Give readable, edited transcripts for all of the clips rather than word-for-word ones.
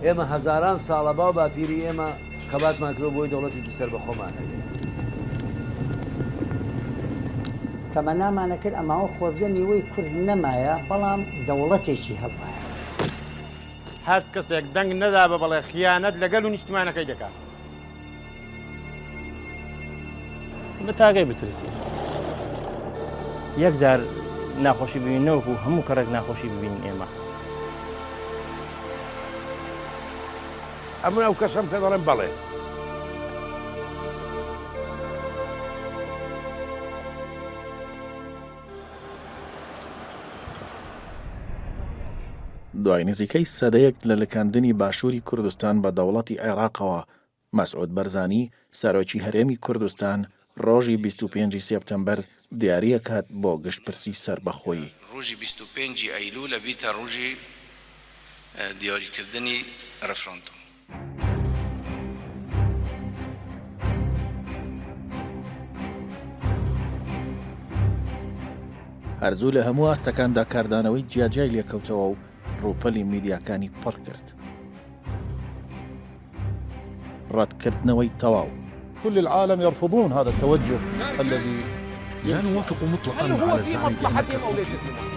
ئێمە هەزاران ساڵە باو باپیری ئێمە خەباتمان کردوە بۆی دەوڵەتێکی سەربەخۆمان هەبێ. تەمەنامان ئەکرد ئەماوە خۆزگە نیوەی کورد نەمایە بەڵام دەوڵەتێکی هەبوایە. هەر کەسێک دەنگ نەدا بە بەڵێ خیانەت لە گەل و نیشتمانەکەی دەکات. بە تاگەی بترسین یەک جار ناخۆشی ببین نەوەکو هەموو کەڕێک ناخۆشی ببینین ئێمە. ئەمن ئەو کەسەم کە دەڵێم بەڵێ. دوای نزیکەی سەدەیەک لە لکاندنی باشووری کوردستان بە دەوڵەتی عێراقەوە، مەسعود بەرزانی، سەرۆکی هەرێمی کوردستان ڕۆژی 25 ی سێپتەمبەر دیاریئەکات بۆ گشتپرسی سەربەخۆیی. ڕۆژی 25 ی ئەیلول ئەبیتە ڕۆژی دیاریکردنی ڕفراندۆم. هەر زوو لە هەموو ئاستەکاندا کاردانەوەی جیاجیای لێکەوتەوە و ڕووپەلی میدیاکانی پڕ کرد. ڕەتکردنەوەی تەواو. كل العالم يرفضون هذا التوجه الذي لا نوافق مطلقا هل هو على في الزعم بأن مصلحتهم أو كركوك ليس في مصلحتهم؟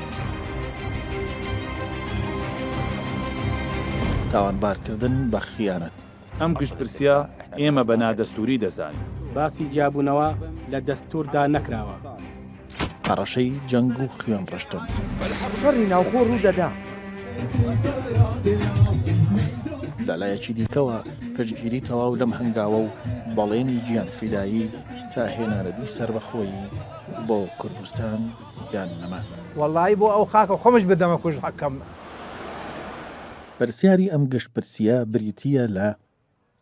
تاوانبارکردن بە خیانەت. ئەم گشتپرسییە ئێمە بە نادەستووری دەزانین. باسی جیابوونەوە لە دەستووردا نەکراوە. هەڕەشەی جەنگ و خوێن ڕشتن. شەڕی ناوخۆ ڕوودەدا. لەلایەکی دیکەوە پشتگیری تەواو لەم هەنگاوە و بەڵێنی گیانفیدایی تا هێنانەدی سەربەخۆیی بۆ کوردستان یان نەمان. وەڵایی بۆ ئەو خاکە خۆمش بدەمە کوشت حەقم. پرسیاری ئەم گشتپرسییە بریتییە لە،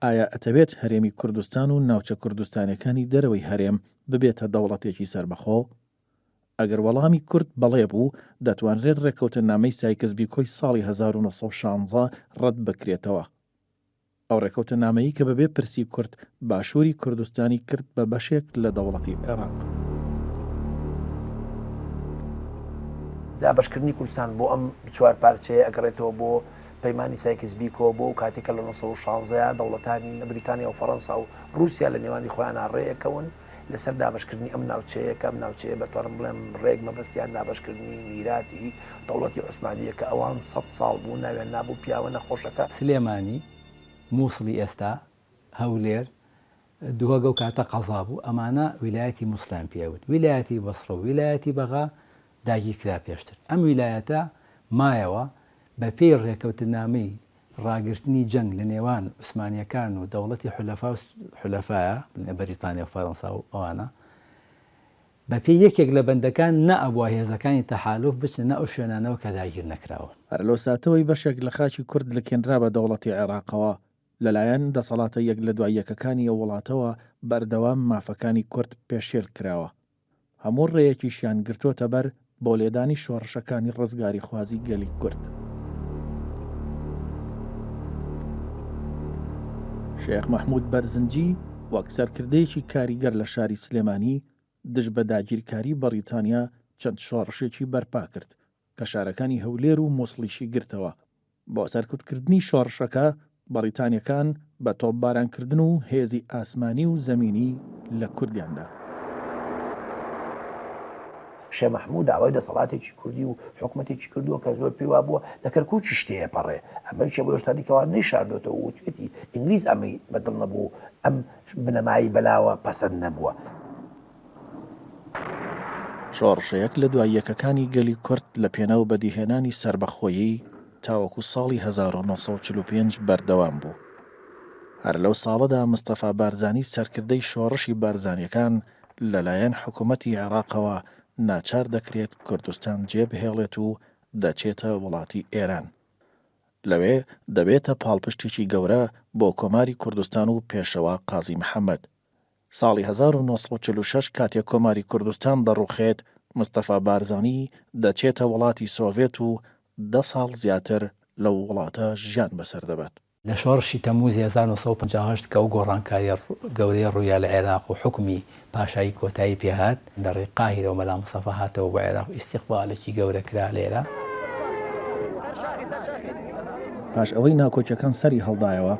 ئایا ئەتەوێت هەرێمی کوردستان و ناوچە کوردستانیەکانی دەرەوەی هەرێم ببێتە دەوڵەتێکی سەربەخۆ؟ ئەگەر وەڵامی کورد بەڵێ بوو، دەتوانرێت ڕێککەوتننامەی سایکس بیکۆی ساڵی 1916 ڕەت بکرێتەوە. ئەو ڕێککەوتننامەی کە بەبێ پرسی کورد باشووری کوردستانی کرد بە بەشێک لە دەوڵەتی عێراق. دابەشکردنی کوردستان بۆ ئەم چوار پارچەیە ئەگەڕێتەوە بۆ پەیمانی سایکس بیکۆ، بۆ ئەو کاتەی کە لە 916 دەوڵەتانی بریتانیا و فەڕەنسا و ڕووسیا لە نێوانی خۆیانا ڕێئەکەون لەسەر دابەشکردنی ئەم ناوچەیە، کە ئەم ناوچەیە بەتوانم بڵێم ڕێک مەبەستیان دابەشکردنی میراتی دەوڵەتی عوسمانییە کە ئەوان سەد ساڵ بوو ناویان نابوو پیاوە نەخۆشەکە. سلێمانی، مووسڵی ئێستا، هەولێر، دهۆک ئەو کاتە قەزا بوو، ئەمانە ویلایەتی موسڵیان پێ ئەوت. ویلایەتی بەسڕە و ویلایەتی بەغا داگیر کرا پێشتر. ئەم ویلایەتە مایەوە بە پێی ڕێکەوتنامەی ڕاگرتنی جەنگ لە نێوان عوسمانییەکان و دەوڵەتی حولەفا و حولەفایە، بەریتانیا و فەرەنسا و ئەوانە، بە پێی یەکێک لە بەندەکان نەئەبوا هێزەکانی تەحالوف بچنە ناو ئەو شوێنانەوە کە داگیر نەکراون. هەر لەو ساتەوەی بەشێک لە خاکی کورد لکێنرا بە دەوڵەتی عێراقەوە، لەلایەن دەسەڵاتە یەک لە دوای یەکەکانی ئەو وڵاتەوە بەردەوام مافەکانی کورد پێشێل کراوە. هەموو ڕێیەکیشیان گرتۆتە بەر بۆ لێدانی شۆڕشەکانی ڕزگاریخوازی گەلی کورد. شێخ مەحمود بەرزنجی وەک سەرکردەیەکی کاریگەر لە شاری سلێمانی دژ بە داگیرکاری بەڕیتانیا چەند شۆڕشێکی بەرپا کرد کە شارەکانی هەولێر و موسڵیشی گرتەوە. بۆ سەرکوتکردنی شۆڕشەکە، بەڕیتانییەکان بە تۆپبارانکردن و هێزی ئاسمانی و زەمینی لە کوردیان دا. شێخ مەحموود داوای دەسەڵاتێکی کوردی و حکومەتێکی کردووە کە زۆر پێی وابووە لە کەرکووکیش تێپەڕێ. ئەمەیشە بۆ هێشتا دیکە ئەوان نەیشاردۆتەوە و وتویەتی ئینگلیز ئەمەی بە دڵ نەبوو و ئەم بنەمایەی بەلاوە پەسەند نەبووە. شۆڕشە یەک لە دوای یەکەکانی گەلی کورد لە پێناو بەدیهێنانی سەربەخۆیی تاوەکو ساڵی 1945 بەردەوام بوو. هەر لەو ساڵەدا مستەفا بارزانی سەرکردەی شۆڕشی بارزانییەکان لەلایەن حکومەتی عێراقەوە ناچار دەکرێت کوردستان جێبهێڵێت و دەچێتە وڵاتی ئێران. لەوێ دەبێتە پاڵپشتێکی گەورە بۆ کۆماری کوردستان و پێشەوا قازی محەمەد. ساڵی 1946 کاتێک کۆماری کوردستان دەڕوخێت، مستەفا بارزانی دەچێتە وڵاتی سۆڤێت و دە ساڵ زیاتر لەو وڵاتە ژیان بەسەر دەبات. لە شۆڕشی تەمموزی 1958 کە ئەو گۆڕانکارییە گەورەیە ڕوویا لە عێراق و حوکمی پاشایی کۆتایی پێ هات، لە ڕێی قاهیرەوە مەلا مستەفا هاتەوە بۆ عێراق و ئیستیقبالێکی گەورە کرا لێرە. پاش ئەوەی ناکۆکیەکان سەری هەڵدایەوە،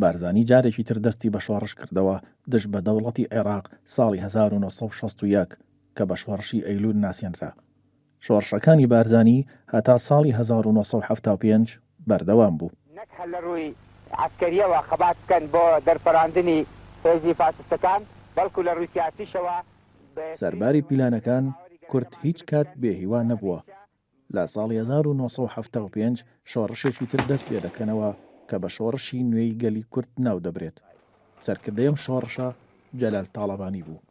بارزانی جارێکی تر دەستی بە شۆڕش کردەوە دژ بە دەوڵەتی عێراق ساڵی 1961 کە بە شۆڕشی ئەیلول ناسێنرا. شۆڕشەکانی بارزانی هەتا ساڵی 1975 بەردەوام بوو. نەک هەر لە ڕووی عەسکەرییەوە خەبات بکەن بۆ دەرپەڕاندنی هێزی فاشستەکان، بەڵکو لە ڕووی سیاسیشەوە بە. سەرباری پیلانەکان، کورد هیچ کات بێ هیوا نەبووە. لە ساڵی 1975 شۆڕشێکی تر دەست پێ دەکەنەوە کە بە شۆڕشی نوێی گەلی کورد ناو دەبرێت. سەرکردەی ئەم شۆڕشە جەلال تاڵەبانی بوو.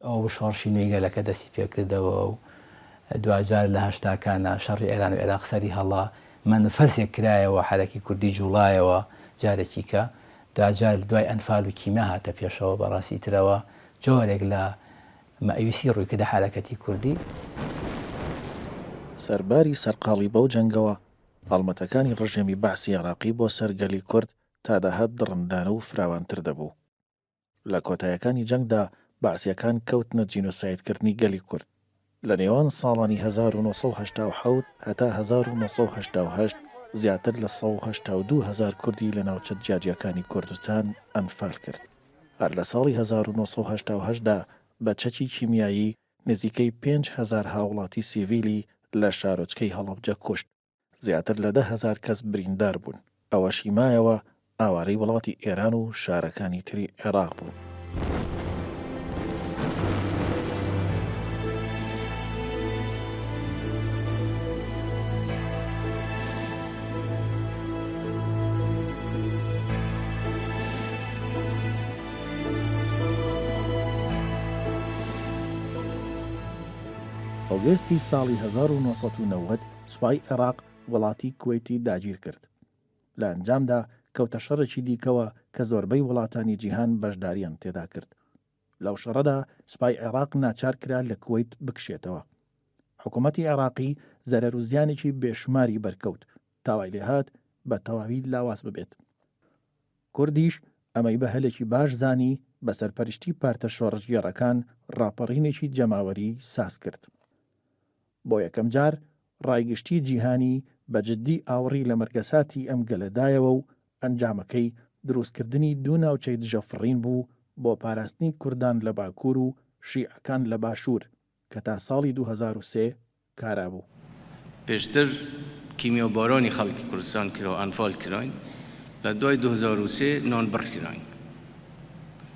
ئەوە بوو شۆڕشی نوێی گەلەکە دەستی پێکردەوە و دواجار لە هەشتاکانا شەڕی ئێران و عێراق سەری هەڵا، مەنفەسێک کرایەوە، حەرەکی کوردی جوڵایەوە جارێکی کە، دواجار دوای ئەنفال و کیمیا هاتە پێشەوە بە ڕاستی ترەوە جۆرێک لە مەئیوسی ڕووی کردە حەرەکەتی کوردی. سەرباری سەرقاڵی بەو جەنگەوە، هەڵمەتەکانی ڕژێمی بەعسی عێراقی بۆ سەر گەلی کورد تا دەهات دڕندانە و فراوانتر دەبوو. لە کۆتایەکانی جەنگدا بەعسییەکان کەوتنە جینۆسایدکردنی گەلی کورد. لە نێوان ساڵانی 1987 هەتا 1988 زیاتر لە 182 هەزار کوردی لە ناوچە جیاجیاکانی کوردستان ئەنفال کرد. هەر لە ساڵی 1988 دا بە چەکی کیمیایی نزیکەی 5000 هاوڵاتی سیڤیلی لە شارۆچکەی هەڵەبجە کوشت. زیاتر لە 10,000 کەس بریندار بوون، ئەوەشی مایەوە ئاوارەی وڵاتی ئێران و شارەکانی تری عێراق بوون. ئۆگەستی ساڵی 1990 سوپای عێراق وڵاتی کوەیتی داگیرکرد. لە ئەنجامدا کەوتە شەڕێکی دیکەوە کە زۆربەی وڵاتانی جیهان بەشداریان تێدا کرد. لەو شەڕەدا سوپای عێراق ناچار کرا لە کوەیت بکشێتەوە. حکوومەتی عێراقی زەرەر و زیانێکی بێشوماری بەرکەوت تا وای لێهات بە تەواوی لاواز ببێت. کوردیش ئەمەی بە هەلێکی باش زانی بە سەرپەرشتی پارتە شۆڕشگێڕەکان ڕاپەڕینێکی جەماوەری ساز کرد. بۆ یەکەم جار ڕای گشتی جیهانی بە جدی ئاوڕی لە مەرگەساتی ئەم گەلە دایەوە و ئەنجامەکەی دروستکردنی دوو ناوچەی دژە فڕین بوو بۆ پاراستنی کوردان لە باکوور و شیعەکان لە باشوور کە تا ساڵی 2003 کارا بوو. پێشتر کیمیابارانی خەڵکی کوردستان کرا، ئەنفال کراین، لە دوای 2003 نانبڕ کراین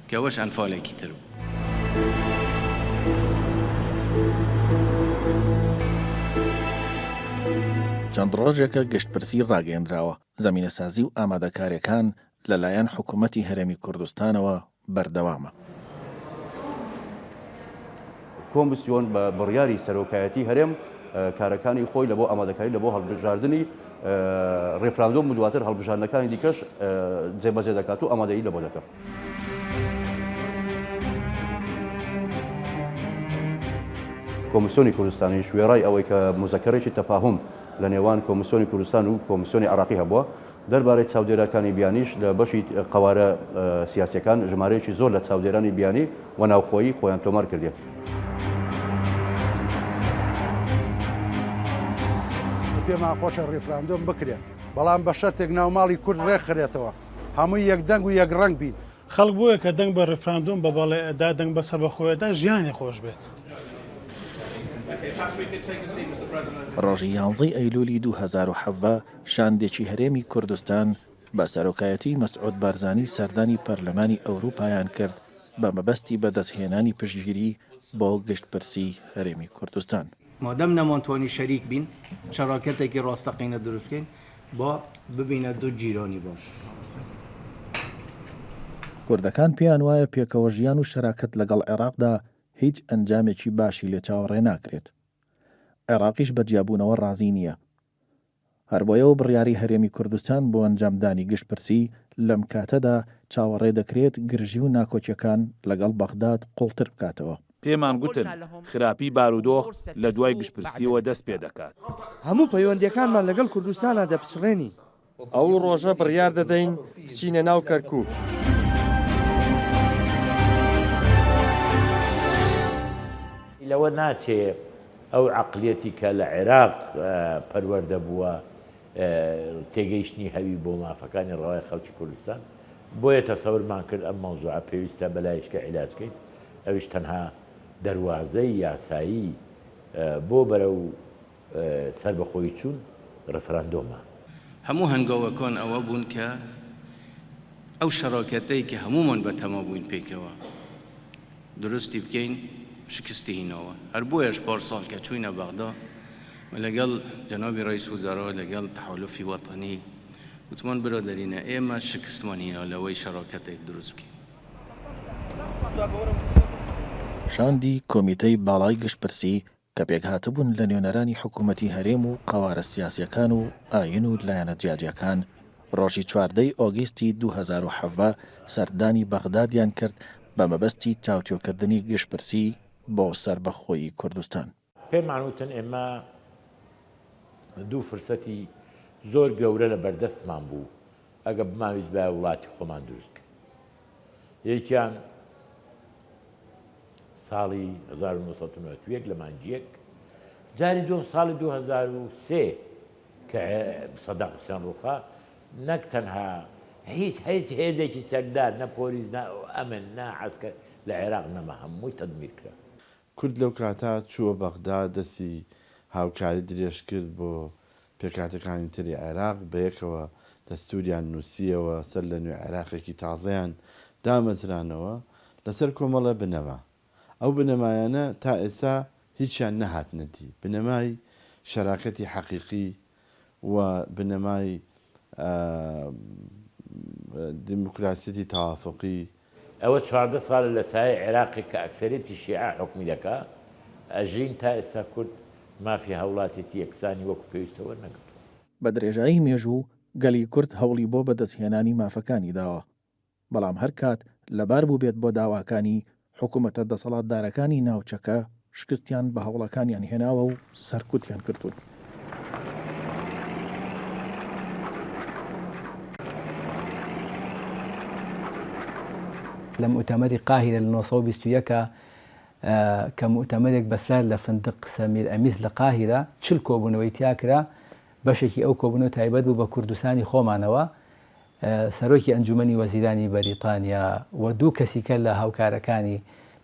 کە ئەوەش ئەنفالێکی تر بوو. چەند ڕۆژێکە گشتپرسی ڕاگەیەنراوە، زەمینەسازی و ئامادەکارییەکان لەلایەن حکومەتی هەرێمی کوردستانەوە بەردەوامە. کۆمسیۆن بە بڕیاری سەرۆکایەتی هەرێم کارەکانی خۆی لەبۆ ئامادەکاری لەبۆ هەڵبژاردنی ڕێفراندۆم و دواتر هەڵبژاردنەکانی دیکەش جێبەجێ دەکات و ئامادەیی لەبۆ دەکات. کۆمسیۆنی کوردستانیش وێڕای ئەوەی کە موزەکەرێکی تەفاهوم لە نێوان کۆمسیۆنی کوردستان و کۆمسیۆنی عێراقی هەبووە، دەربارەی چاودێراکانی بیانیش لە بەشی قەوارە سیاسیەکان ژمارەیەکی زۆر لە چاودێرانی بیانی و ناوخۆیی خۆیان تۆمار کردیە. پێمان خۆشە ڕیفراندۆم بکرێت، بەڵام بە شەرتێک ناوماڵی کورد ڕێکخرێتەوە، هەمووی یەک دەنگ و یەک ڕەنگ بین. خەڵک بۆیە کە دەنگ بە ڕیفراندۆم بە بەڵێ ئەدا، دەنگ بە سەربەخۆی ئەدا، ژیانی خۆش بێت. ڕۆژی یانزەی ئەیلولی 2017 شاندێکی هەرێمی کوردستان بە سەرۆکایەتیی مەسعود بارزانی سەردانی پەرلەمانی ئەوروپایان کرد بە مەبەستی بەدەستهێنانی پشتگیری بۆ گشتپرسیی هەرێمی کوردستان. مادەم نەمانتوانی شەریک بین، شەراکەتێکی ڕاستەقینە دروست بکەین، با ببینە دوو جیرانی باش. کوردەکان پێیان وایە پێکەوەژیان و شەراکەت لەگەڵ عێراقدا هیچ ئەنجامێکی باشی لێ چاوەڕێ ناکرێت. عێراقیش بە جیابوونەوە ڕازی نییە. هەربۆیە و بڕیاری هەرێمی کوردستان بۆ ئەنجامدانی گشتپرسی لەم کاتەدا چاوەڕێ دەکرێت گرژی و ناکۆکیەکان لەگەڵ بەغداد قوڵتر بکاتەوە. پێمان گوتن خراپی بارودۆخ لە دوای گشتپرسییەوە دەست پێ دەکات. هەموو پەیوەندییەکانمان لەگەڵ کوردستانا دەپچڕێنین. ئەو ڕۆژە بڕیار دەدەین بچینە ناو کەرکووک. لەوە ناچێ ئەو عەقلیەتی کە لە عێراق پەروەردە بووە. تێگەیشتنی هەوی بۆ مافەکانی ڕەوای خەڵکی کوردستان، بۆیە تەسەورمان کرد ئەم مەوزوعە پێویستە بەلایشکە عیلاج کەین، ئەویش تەنها دەروازەی یاسایی بۆ بەرەو سەربەخۆیی چوون ڕێفراندۆمە. هەموو هەنگاوەکان ئەوە بوون کە ئەو شەراکەتەی کە هەموومان بەتەما بووین پێکەوە دروستی بکەین شکستی هیناوە. هەر بۆیەش پارساڵ کە چووینە بەغدا و لەگەڵ جەنابی ڕەئیس وزەرا لەگەڵ تەحالوفی وەتەنی وتمان برادەرینە ئێمە شکستمان هینا لەوەی شەراکەتێک دروست بکەین. شاندی کۆمیتەی باڵای گشتپرسی کە پێکهاتبوون لە نوێنەرانی حکوومەتی هەرێم و قەوارە سیاسییەکان و ئایین و لایەنە جیاجیاکان، ڕۆژی 14 ی ئۆگیستی 2017 سەردانی بەغدادیان کرد بە مەبەستی تاوتوێکردنی گشتپرسی بۆ سەربەخۆیی کوردستان. پێمان وتن ئێمە دوو فرسەتی زۆر گەورە لە بەردەستمان بوو ئەگە بماویستبایە وڵاتی خۆمان دروست بکەین. یەکیان ساڵی 1991 لە مانگی یەک، جاری دووەم ساڵی 2003 کە سەدام حوسێن ڕووخا، نەک تەنها هیچ هیچ هێزێکی چەکدار نە پۆلیس نە ئەمن نە عەسکەر لە عێراق نەما، هەمووی تەدمیر کرا. کورد لەو کاتە چووە بەغدا دەستی هاوکاری درێژ کرد بۆ پێکهاتەکانی تری عێراق، بەیەکەوە دەستووریان نووسییەوە، سەر لە نوێ عێراقێکی تازەیان دامەزرانەوە لەسەر کۆمەڵێ بنەما. ئەو بنەمایانە تا ئێستا هیچیان نەهاتنە دی. بنەمای شەراکەتی حەقیقی و بنەمای دیموکراسیەتی تەوافوقی. ئەوە 14 ساڵە لە سایەی عێراقێک کە ئەکسەریەتی شیعە حوکمی دەکا ئەژین تا ئێستا کورد مافی هاوڵاتێتی یەکسانی وەکو پێویستە وەرنەگرتووە. بە درێژایی مێژوو گەلی کورد هەوڵی بۆ بەدەستهێنانی مافەکانی داوە، بەڵام هەر کات لەبار بووبێت بۆ داواکانی، حکومەتە دەسەڵاتدارەکانی ناوچەکە شکستیان بە هەوڵەکانیان هێناوە و سەرکوتیان کردوون. لە موئتەمەری قاهیرە لە 921 کە موئتەمەرێک بەسرار لە فندق سەمیر ئەمیس لە قاهیرە 40 کۆبوونەوەی تیا کرا بەشێکی ئەو کۆبوونەوە تایبەت بوو بە کوردستانی خۆمانەوە سەرۆکی ئەنجومەنی وەزیرانی بەریتانیا و دوو کەسی کە لە هاوکارەکانی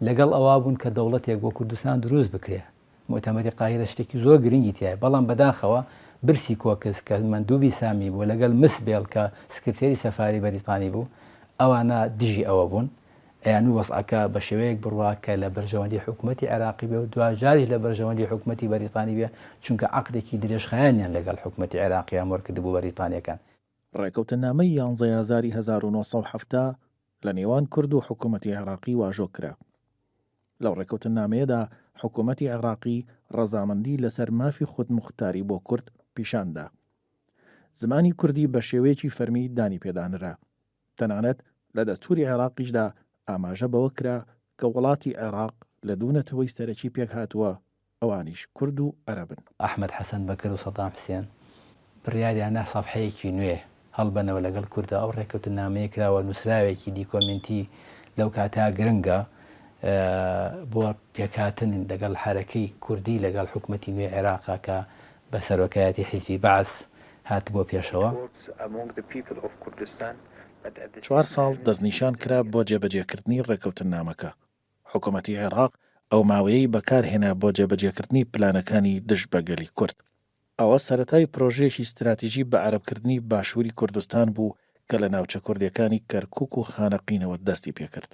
لەگەڵ ئەوە بوون کە دەوڵەتێک بۆ کوردستان دروست بکرێ. موئتەمەری قاهیرە شتێکی زۆر گرنگی تیایە، بەڵام بەداخەوە برسی کۆکس کە مەندوبی سامی بوو لەگەڵ مس بێڵ کە سکرتێری سەفاری بەریتانی بوو ئەوانە دژی ئەوە بوون. ئەیانوو وەزعەکە بە شێوەیەک بڕوا کە لە بەرژەوەندی حکومەتی عێراقی بێ و دواجاریش لە بەرژەوەندی حکومەتی بەریتانی بێ چونکە عەقدێکی درێژخایەنیان لەگەڵ حکومەتی عێراقیا مۆر کردبوو بەریتانیەکان. ڕێکەوتننامەی یانزەی ئازاری 1970 لە نێوان کورد و حکوومەتی عێراقی واژۆ کرا. لەو ڕێکەوتننامەیەدا حکوومەتی عێراقی ڕەزامەندی لەسەر مافی خودموختاری بۆ کورد پیشان دا. زمانی کوردی بە شێوەیەکی فەرمی دانی پێدانرا. تەنانەت لە دەستووری عێراقیشدا ئاماژە بەوە کرا کە وڵاتی عێراق لە دوو نەتەوەی سەرەکی پێکهاتووە ئەوانیش کورد و عەرەبن. ئەحمەد حەسەن بەکر و سەدام حسێن بڕیاریان دا سەفحەیەکی نوێ هەڵبەنەوە لەگەڵ کوردا، ئەو ڕێککەوتننامەیە کراوە نووسراوێکی دیکۆمێنتی لەو کاتە گرنگە بۆ پێکهاتن لەگەڵ حەرەکەی کوردی لەگەڵ حکومەتی نوێی عێراقا کە بە سەرۆکایەتی حیزبی بەعس هاتبووە پێشەوە. چوار ساڵ دەستنیشان کرا بۆ جێبەجێکردنی ڕێککەوتننامەکە، حکومەتی عێراق ئەو ماوەیەی بەکارهێنا بۆ جێبەجێکردنی پلانەکانی دژ بە گەلی کورد. ئەوە سەرەتای پرۆژەیەکی ستراتیژی بەعەرەبکردنی باشووری کوردستان بوو کە لە ناوچە کوردییەکانی کەرکوک و خانەقینەوە دەستی پێکرد.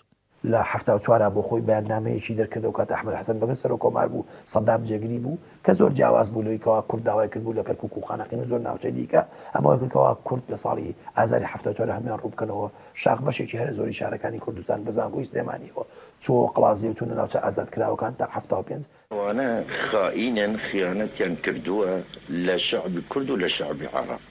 لە 74 بۆ خۆی بەیاننامەیەکی دەرکرد ئەوکاتە ئەحمەد حەسەن بەکر سەرۆک کۆمار بوو سەدام جێگری بوو کە زۆر جیاواز بوو لەوەی کەوا کورد داوای کردبوو لە کەرکوک و خانەقین و زۆر ناوچەی دیکە ئەمە وای کرد کەوا کورد لە ساڵی ئازاری 74 هەموویان ڕوو بکەنەوە شاخ بەشێکی هەرە زۆری شارەکانی کوردستان بە زانکۆی سلێمانیەوە چووەوە قڵازیە و چوونە ناوچە ئازادکراوەکان تا 75. ئەوانە خائینن خیانەتیان کردووە لە شەعبی کورد و لە شەعبی عەڕەب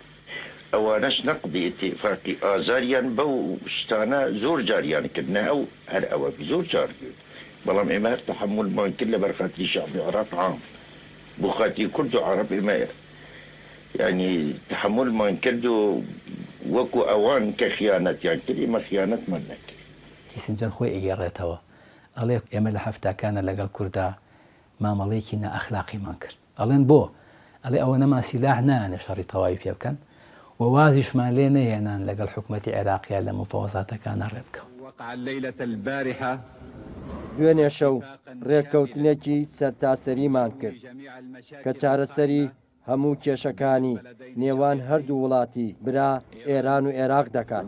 ئەوانەش نەقدی ئیتیفاقی ئازاریان بەو شتانە زۆر جاریان کرد نە ئەو هەر ئەوە زۆر جار کرد بەڵام ئێمە هەر تەحەمولمان کرد لەبەر خاتری شەعبی عێراق عام بۆ خاتری کورد و عەڕەب ئێمە یانی تەحەمولمان کرد و وەکو ئەوان کە خیانەتیان کرد ئێمە خیانەتمان نەکرد. کیسنجەر خۆی ئەگێڕێتەوە ئەڵێ ئێمە لە حەفتاکانا لەگەڵ کوردا مامەڵەیەکی نائەخلاقیمان کرد. ئەڵێن بۆ؟ ئەڵێ ئەوەنەمان سیلاح نایانێ شەڕی تەواوی پێ بکەن و وازیشمان لێ نەهێنان لەگەڵ حکومەتی عێراقیا لە موفاوەزاتەکانا ڕێ بکەون. دوێنێ شەو رێککەوتنێکی سەرتاسەریمان کرد کە چارەسەری هەموو کێشەکانی نێوان هەردوو وڵاتی برا ئێران و عێراق دەکات.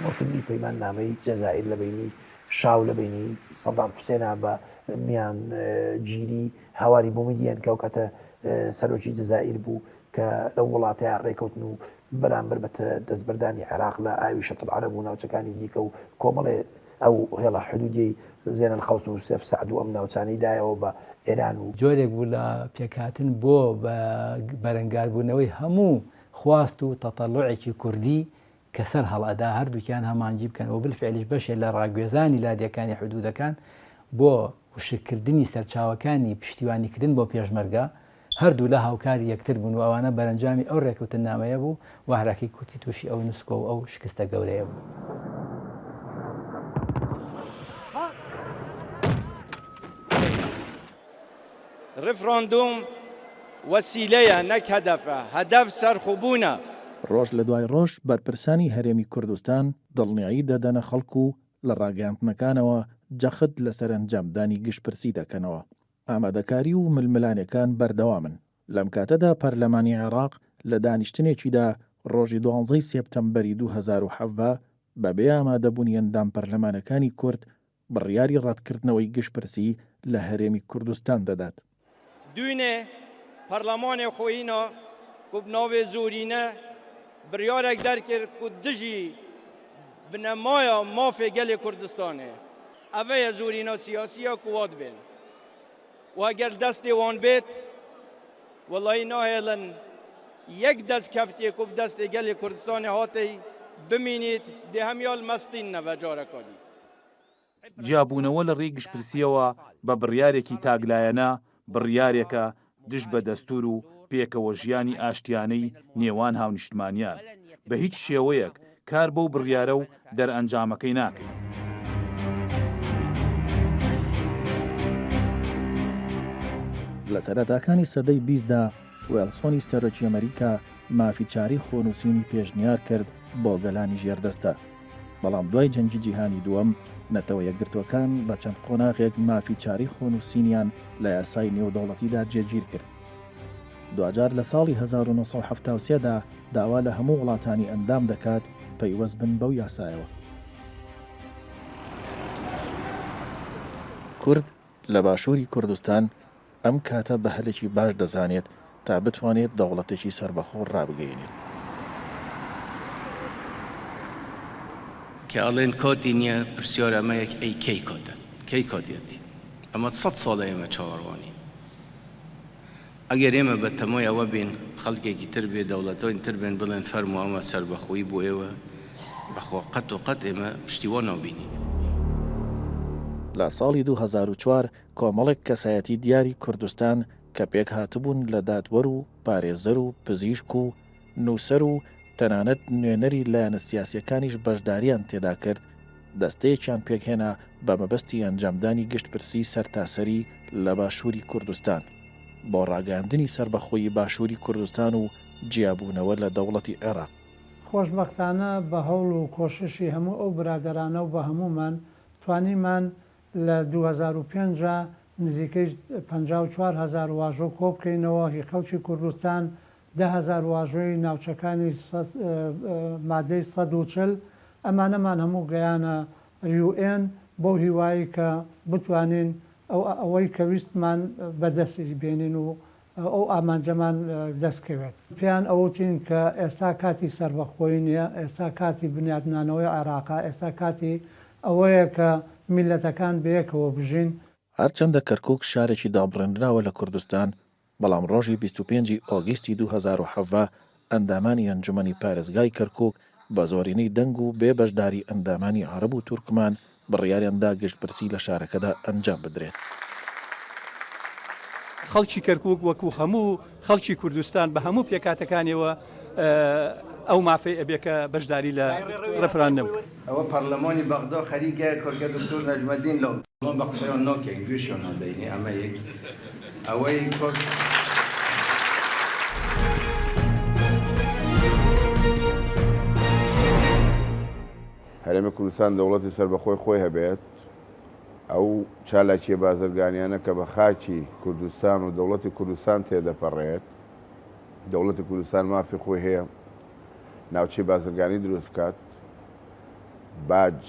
مۆرکردنی پەیماننامەی جەزائیر لە بەینی شا و لە بەینی سەدام حوسێنا بە میان گیری هاواری بومیدیەن کە ئەو کاتە سەرۆکی جەزائیر بوو کە لەو وڵاتەیان ڕێکەوتن و بەرامبەر بە دەستبەردانی عێراق لە ئاوی شەتڵ عەرەب و ناوچەکانی دیکە و کۆمەڵێ ئەو هێڵە حدودیەی زێنەل خەوس و سێف سەعد و ئەم ناوچانەی دایەوە بە ئێران و. جۆرێک بوو لە پێکهاتن بۆ بەرەنگاربوونەوەی هەموو خواست و تەتەڵوعێکی کوردی کە سەر هەڵئەدا هەردووکیان هەمانگی بکەن و بالفعلیش بەشێ لە ڕاگوێزانی لادێکانی حدوودەکان بۆ وشککردنی سەرچاوەکانی پشتیوانیکردن بۆ پێشمەرگە هەردوولا هاوکاری یەکتر بوون و ئەوانە بەرەنجامی ئەو ڕێکەوتننامەیە بوو و هەراکی کورتی تووشی ئەو نسکۆ و ئەو شکستە گەورەیە بوو. ڕیفراندۆم وەسیلەیە نەک هەدەفە، هەدەف سەرخۆبوونە. ڕۆژ لە دوای ڕۆژ بەرپرسانی هەرێمی کوردستان دڵنیایی دەدەنە خەڵک و لە ڕاگەیاندنەکانەوە جەخت لەسەر ئەنجامدانی گشتپرسی دەکەنەوە. ئامادەکاری و ململانێکان بەردەوامن. لەم کاتەدا پەرلەمانی عێراق لە دانیشتنێکیدا ڕۆژی دوانزەی سێپتەمبەری 2017 بەبێ ئامادەبوونی ئەندام پەرلەمانەکانی کورد بڕیاری ڕەتکردنەوەی گشتپرسی لە هەرێمی کوردستان دەدات. دوینێ پەرلەمانێ خۆیینا کو bi navê zorîne biryarek derkir ku dijî binemaya mafê gelê Kurdistanê. Eve ye zorîna siyasî ya ku wa dibên. û eger destê wan bêt wellahî nahêlin yek destkeftiyê ku bi destê gelê Kurdistanê hatey bimînît dê hemiya li mestîn neve careka dî. جیابوونەوە لە ڕێی گشتپرسییەوە بە بڕیارێکی تاکلایەنە، بڕیارێکە دژ بە دەستوور و پێکەوە ژیانی ئاشتیانەی نێوان هاونیشتمانیان. بە هیچ شێوەیەک کار بەو بڕیارە و دەرئەنجامەکەی ناکەین. لە سەرەتاکانی سەدەی بیستدا وێڵسۆنی سەرۆکی ئەمریکا مافی چارەی خۆنووسینی پێشنیار کرد بۆ گەلانی ژێردەستە. بەڵام دوای جەنگی جیهانی دووەم، نەتەوە یەکگرتووەکان بە چەند قۆناغێک مافی چارەی خۆنووسینیان لە یاسای نێودەوڵەتیدا جێگیر کرد. دواجار لە ساڵی 1973 دا داوا لە هەموو وڵاتانی ئەندام دەکات پەیوەست بن بەو یاسایەوە. کورد لە باشووری کوردستان ئەم کاتە بە هەلێکی باش دەزانێت تا بتوانێت دەوڵەتێکی سەربەخۆ ڕابگەیەنێت. کە ئەڵێن کاتی نییە، پرسیار ئەمەیە ئەی کەی کاتە؟ کەی کاتیەتی؟ ئەمە سەد ساڵە ئێمە چاوەڕوانین. ئەگەر ئێمە بە تەمای ئەوە بین خەڵکێکی تر بێ، دەوڵەتانی تر بێن بڵێن فەرموو ئەمە سەربەخۆیی بۆ ئێوە، بەخوا قەت و قەت ئێمە شتی وا نابینین. لە ساڵی 2004 کۆمەڵێک کەسایەتی دیاری کوردستان کە پێکهاتبوون لە دادوەر و پارێزەر و پزیشک و نووسەر و تەنانەت نوێنەری لایەنە سیاسییەکانیش بەشدارییان تێدا کرد، دەستەیەکیان پێکهێنا بە مەبەستی ئەنجامدانی گشتپرسیی سەرتاسەری لە باشووری کوردستان بۆ ڕاگەیاندنی سەربەخۆیی باشووری کوردستان و جیابوونەوە لە دەوڵەتی عێراق. خۆشبەختانە بە هەوڵ و کۆششی هەموو ئەو برادەرانە و بە هەموومان توانیمان لە 2005 دا نزیکەی 54 هەزار واژۆ کۆبکەینەوە هی خەڵکی کوردستان، 10,000 واژۆی ناوچەکانی مادەی 140، ئەمانەمان هەموو گەیانە یوئێن بەو هیوایەی کە بتوانین ئەو ئەوەی کە ویستمان بەدەستی بێنین و ئەو ئامانجەمان دەست کەوێت. پێیان ئەوتین کە ئێستا کاتی سەربەخۆیی نییە، ئێستا کاتی بنیاتنانەوەی عێراقە، ئێستا کاتی ئەوەیە کە میللەتەکان بەیەکەوە بژین. هەرچەندە کەرکوک شارێکی دابڕێنراوە لە کوردستان، بەڵام ڕۆژی 25 ی ئۆگیستی 2017 ئەندامانی ئەنجومەنی پارێزگای کەرکوک بە زۆرینەی دەنگ و بێ بەشداری ئەندامانی عەرەب و تورکمان بڕیاریان دا گشتپرسی لە شارەکەدا ئەنجام بدرێت. خەڵکی کەرکوک وەکو هەموو خەڵکی کوردستان بە هەموو پێکهاتەکانیەوە ئەو مافەی ئەبێ کە بەشداری لە ڕێفراندەم بکەن. ئەوە پەڕلەمانی بەغدا خەریکە کاکە دکتۆر نەجمەدین لە. بەڵام بە قسەیان ناکەین گوێشیان نادەینێ ئەمە یەک ئەوەی کاک. هەرێمی کوردستان دەوڵەتی سەربەخۆی خۆی هەبێت، ئەو چالاکییە بازرگانیانە کە بە خاکی کوردستان و دەوڵەتی کوردستان تێدەپەڕێت، دەوڵەتی کوردستان مافی خۆی هەیە ناوچەی بازرگانی دروست بکات، باج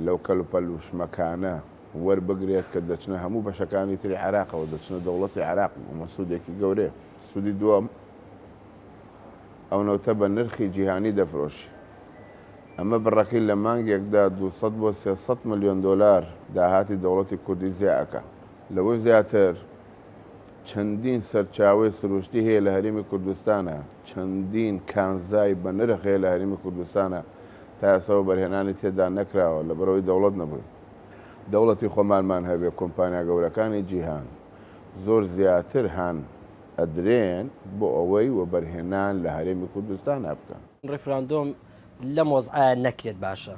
لەو کەلوپەل و شمەکانە وەربگرێت کە دەچنە هەموو بەشەکانی تری عێراقەوە، دەچنە دەوڵەتی عێراق، ئەمە سوودێکی گەورەیە. سوودی دووەم، ئەو نەوتە بە نرخی جیهانی دەفرۆشی. ئەمە بڕەکەی لە مانگێکدا 200 بۆ 300 ملیۆن دۆلار داهاتی دەوڵەتی کوردی زیا ئەکا. لەوەش زیاتر چەندین سەرچاوەی سروشتی هەیە لە هەرێمی کوردستانا، چەندین کانزای بە نرخ هەیە لە هەرێمی کوردستانا تا ئێستا وەبەرهێنانی تێدا نەکراوە لەبەرئەوەی دەوڵەت نەبووین. دەوڵەتی خۆمانمان هەبێ کۆمپانیا گەورەکانی جیهان زۆر زیاتر هان ئەدرێن بۆ ئەوەی وەبەرهێنان لە هەرێمی کوردستانا بکەن. ڕیفراندۆم لەم وەزعە نەکرێت باشە.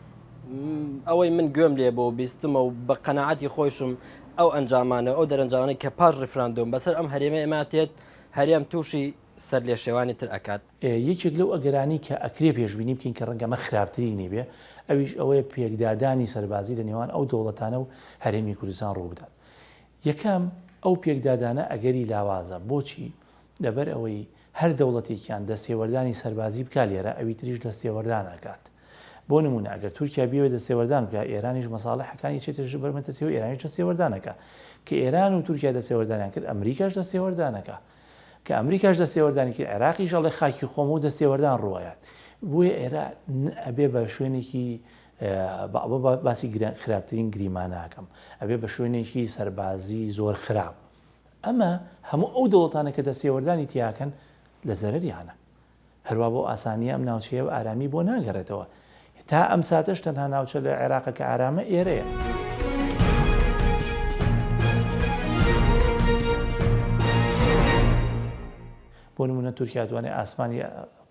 ئەوەی من گوێم لێ بۆ بیستمە و بە قەناعەتی خۆیشم ئەو ئەنجامانە ئەو دەرەنجامانەی کە پاش ڕیفراندۆم بەسەر ئەم هەرێمە ئێمە تێت هەرێم تووشی سەرلێشێوانی تر ئەکات. یەکێک لەو ئەگەرانەی کە ئەکرێ پێشبینی بکەین کە ڕەنگە ئەمە خراپترینی بێ ئەویش ئەوەیە پێکدادانی سەربازی لە نێوان ئەو دەوڵەتانە و هەرێمی کوردستان ڕووبدات. یەکەم، ئەو پێکدادانە ئەگەری لاوازە. بۆچی؟ لەبەر ئەوەی هەر دەوڵەتێکیان دەستێوەردانی سەربازی بکا لێرە، ئەوی تریش دەستێوەردان ئەکات. بۆ نموونە ئەگەر تورکیا بیەوێ دەستێوەردان بکا، ئێرانیش مەساڵحەکانی ئەچێتە ژێر مەترسیەوە، ئێرانیش دەستێوەردان ئەکا. کە ئێران و تورکیا دەستێوەردانیان کرد، ئەمریکاش دەستێوەردان ئەکا. کە ئەمریکاش دەستێوەردانی کرد، عێراقیش ئەڵێ خاکی خۆمە و دەستێوەردان ڕووئەیات. بۆیە ئێرە ئەبێ بە شوێنێکی باسی خراپترین گریمانە ئەکەم، ئەبێ بە شوێنێکی سەربازی زۆر خراپ. ئەمە هەموو ئەو دەوڵەتانە کە دەستێوەردانی تیاکەن لە زەرەریانە. هەروا بەو ئاسانییە ئەم ناوچەیە بە ئارامی بۆ ناگەڕێتەوە. تا ئەم ساتەش تەنها ناوچە لە عێراقە کە ئارامە ئێرەیە. بۆ نموونە تورکیا توانێ ئاسمانی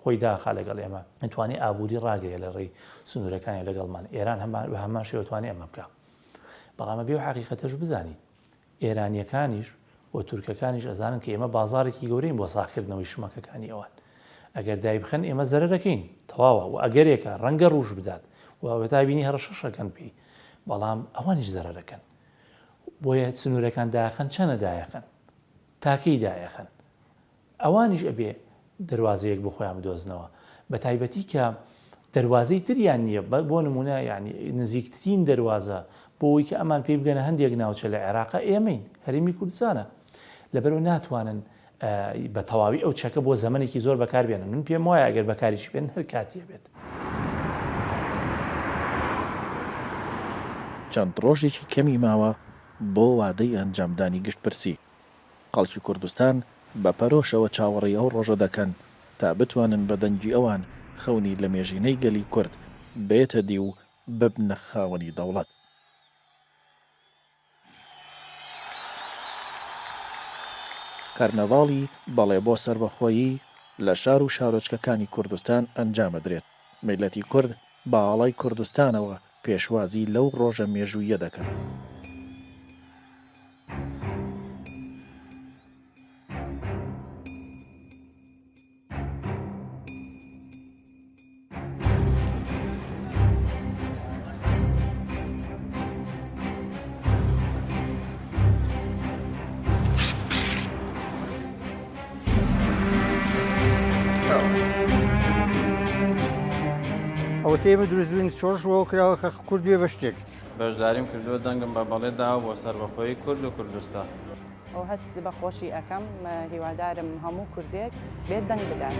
خۆی داخا لەگەڵ ئێمە، توانی ئابووری ڕاگرێ لە ڕێی سنوورەکانی لەگەڵمان، ئێران هەمان بە هەمان شێوە توانی ئەمە بکا. بەڵام ئەبێ ئەو حەقیقەتەش بزانین ئێرانییەکانیش و تورکەکانیش ئەزانن کە ئێمە بازاڕێکی گەورەین بۆ ساغکردنەوەی شمەکەکانی ئەوان. ئەگەر دایبخەن ئێمە زەرەرەکەین، تەواوە و ئەگەرێکە ڕەنگە ڕووش بدات و ئەوەتا بینی هەڕەشەش ئەکەن پێی، بەڵام ئەوانیش زەرەرەکەن. بۆیە سنوورەکان داخەن، چەنە دایەخەن؟ تا کەی دایەخەن؟ ئەوانیش ئەبێ دەروازەیەک بۆ خۆیان بدۆزنەوە بە تایبەتی کە دەروازەی تریان نییە بۆ نمونە یعنی نزیکترین دەروازە بۆ ئەوەی کە ئەمان پێی بگەنە هەندێک ناوچە لە عێراقا ئێمەین هەرێمی کوردستانە لەبەرەوە ناتوانن بە تەواوی ئەو چەکە بۆ زەمەنێکی زۆر بەکاربێنن من پێم وایە ئەگەر بەکاریشی بێن هەر کاتیە بێت. چەند ڕۆژێکی کەمی ماوە بۆ وادەی ئەنجامدانی گشتپرسی. خەڵکی کوردستان بە پەرۆشەوە چاوەڕێی ئەو ڕۆژە دەکەن تا بتوانن بە دەنگی ئەوان خەونی لەمێژینەی گەلی کورد بێتە دی و ببنە خاوەنی دەوڵەت. کەرنەڤاڵی بەڵێ بۆ سەربەخۆیی لە شار و شارۆچکەکانی کوردستان ئەنجامەدرێت، میللەتی کورد بە ئاڵای کوردستانەوە پێشوازی لەو ڕۆژە مێژووییە دەکەن. ئەوەتە ئێمە دروست بووین شۆڕش بۆ کراوە کە کورد بێ بە شتێک. بەشداریم کردووە دەنگم بە بەڵێ داوە بۆ سەربەخۆیی کورد و کوردستان. و هەست بە خۆشی ئەکەم هیوادارم هەموو کوردێک بێت دەنگ بدات.